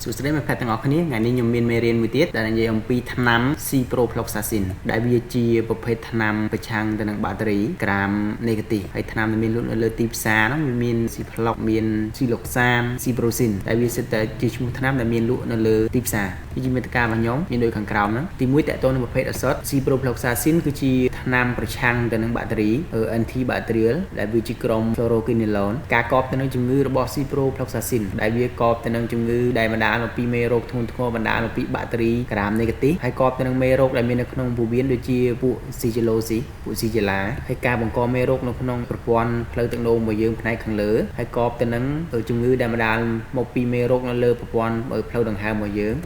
សួស្តីមិត្តភក្តិទាំងអស់គ្នាថ្ងៃនេះខ្ញុំមានមេរៀនមួយទៀតដែលនិយាយអំពីថ្នាំ Ciprofloxacin ដែលវាជាប្រភេទថ្នាំប្រឆាំងទៅនឹងបាក់តេរីក្រាម negative ហើយថ្នាំដែលមានលក់នៅលើទីផ្សារហ្នឹងវាមាន Ciplox មាន Ciloxan Ciprocin ដែលវាសិតតែជាឈ្មោះថ្នាំដែលមានលក់នៅលើទីផ្សារនេះជាមេត្តារបស់ខ្ញុំមានដូចខាងក្រោមហ្នឹងទីមួយតកតងនឹងប្រភេទឱសថ Ciprofloxacin គឺជាថ្នាំប្រឆាំងទៅនឹងបាក់តេរី antibacterial ដែលវាជាក្រុម fluoroquinolone ការកបទៅនឹងជំងឺរបស់ Ciprofloxacin ដែលវាកបទៅនឹងជំងឺដែលបណ្ដាលមកពីមេរោគធ្ងន់ធ្ងរបណ្ដាលមកពីបាក់តេរីក្រាម negative ហើយកបទៅនឹងមេរោគដែលមាននៅក្នុងពោះវៀនដូចជាពួក Shigellosis ពួក Shigella ហើយការបង្កមេរោគនៅក្នុងប្រព័ន្ធផ្លូវទឹកនោមរបស់យើងផ្នែកខាងលើហើយកបទៅនឹងជំងឺដែលបណ្ដាលមកពីមេរោគនៅលើប្រព័ន្ធផ្លូវដង្ហើមរបស់យើង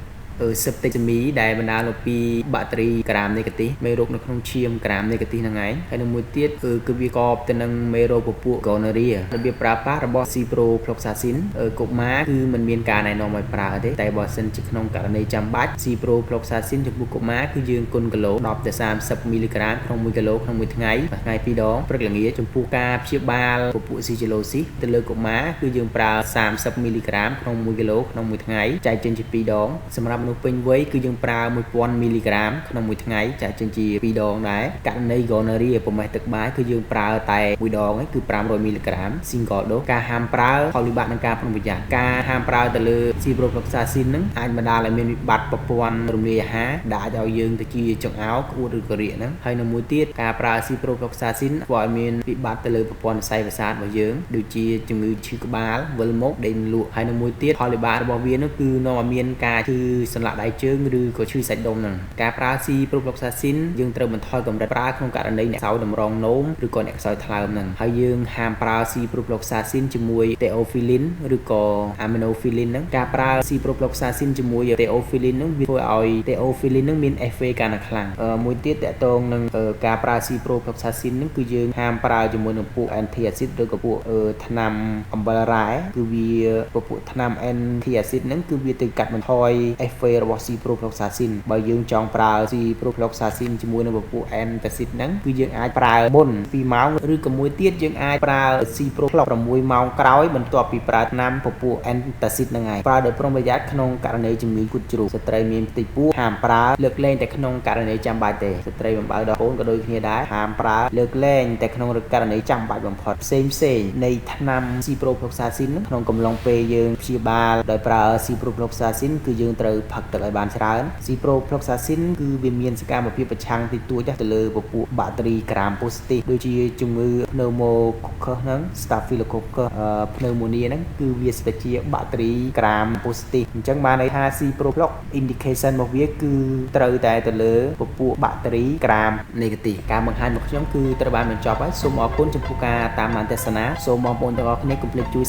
septicemia ដែលបណ្ដាលមកពីបាក់តេរីក្រាម negative មេរោគនៅក្នុងឈាមក្រាម negative ហ្នឹងឯងហើយនឹងមួយទៀតគឺវាកបទៅនឹងមេរោគពពួក gonorrhea របៀបប្រើប្រាស់របស់ ciprofloxacin កុមារគឺมันមានការណែនាំឲ្យប្រើទេតែបើសិនជាក្នុងករណីចាំបាច់ ciprofloxacin ចំពោះកុមារគឺយើងគុណគីឡូ10ទៅ30មីលីក្រាមក្នុង1គីឡូក្នុងមួយថ្ងៃមួយថ្ងៃ2ដងព្រឹកល្ងាចចំពោះការព្យាបាលពពួក shigellosis ទៅលើកុមារគឺយើងប្រើ30មីលីក្រាមក្នុង1គីឡូក្នុងមួយថ្ងៃចែកចេញជា2ដងសម្រាប់មនុស្សពេញវ័យគឺយើងប្រើ1000មីលីក្រាមក្នុងមួយថ្ងៃចែកចេញជា2ដងដែរករណី gonorrhea ប្រមេះទឹកបាយគឺយើងប្រើតែមួយដងឯងគឺ500មីលីក្រាម single dose ការហាមប្រើផលវិបាកនិងការប្រុងប្រយ័ត្នការហាមប្រើទៅលើ ciprofloxacin ហ្នឹងអាចបណ្ដាលឲ្យមានវិបត្តិប្រព័ន្ធរំលាយអាហារដែលអាចឲ្យយើងទៅជាចង្អោរក្អួតឬក៏រាកហ្នឹងហើយនៅមួយទៀតការប្រើ ciprofloxacin ធ្វើឲ្យមានវិបត្តិទៅលើប្រព័ន្ធសរសៃប្រសាទរបស់យើងដូចជាជំងឺឈឺក្បាលវិលមុខដេកលក់ហើយនៅមួយទៀតផលវិបាករបស់វានោះគឺនាំឲ្យមានការឈឺសន្លាក់ដៃជើងឬក៏ឈឺសាច់ដុំហ្នឹងការប្រើ ciprofloxacin យើងត្រូវបន្ថយកម្រិតប្រើក្នុងករណីអ្នកខ្សោយតម្រងនោមឬក៏អ្នកខ្សោយថ្លើមហ្នឹងហើយយើងហាមប្រើ ciprofloxacin ជាមួយ theophylline ឬក៏ aminophylline ហ្នឹងការប្រើ ciprofloxacin ជាមួយ theophylline ហ្នឹងវាធ្វើឲ្យ theophylline ហ្នឹងមាន effect កាន់តែខ្លាំងមួយទៀតតកតងនឹងការប្រើ ciprofloxacin ហ្នឹងគឺយើងហាមប្រើជាមួយនឹងពួក antacid ឬក៏ពួកថ្នាំអំបិលរ៉ែគឺវាពពួកថ្នាំ antacid ហ្នឹងគឺវាទៅកាត់បន្ថយ effect របស់ ciprofloxacin បើយើងចង់ប្រើ ciprofloxacin ជាមួយនឹងពពួក antacid ហ្នឹងគឺយើងអាចប្រើមុន2ម៉ោងឬក៏មួយទៀតយើងអាចប្រើ ciproflox 6ម៉ោងក្រោយបន្ទាប់ពីប្រើថ្នាំពពួក antacid ហ្នឹងឯងប្រើដោយប្រុងប្រយ័ត្នក្នុងករណីជំងឺគូតជ្រូកស្ត្រីមានផ្ទៃពោះហាមប្រើលើកលែងតែក្នុងករណីចាំបាច់ទេស្ត្រីបំបៅដល់កូនក៏ដូចគ្នាដែរហាមប្រើលើកលែងតែក្នុងករណីចាំបាច់បំផុតផ្សេងផ្សេងនៃថ្នាំ ciprofloxacin ក្នុងកំឡុងពេលយើងព្យាបាលដោយប្រើ ciprofloxacin គឺយើងត្រូវផឹកទឹកឲ្យបានច្រើន ciprofloxacin គឺវាមានសកម្មភាពប្រឆាំងតិចតួចទៅលើពពួកបាក់តេរីក្រាម positive ដូចជាជំងឺ pneumococcus ហ្នឹង staphylococcus pneumonia ហ្នឹងគឺវាស្ទើរជាបាក់តេរីក្រាម positive អញ្ចឹងបានន័យថា ciproflox indication របស់វាគឺត្រូវតែទៅលើពពួកបាក់តេរីក្រាម negative ការបង្ហាញរបស់ខ្ញុំគឺត្រូវបានបញ្ចប់ហើយសូមអរគុណចំពោះការតាមដានទស្សនាសូមបងប្អូនទាំងអស់គ្នាកុំភ្លេចជួយ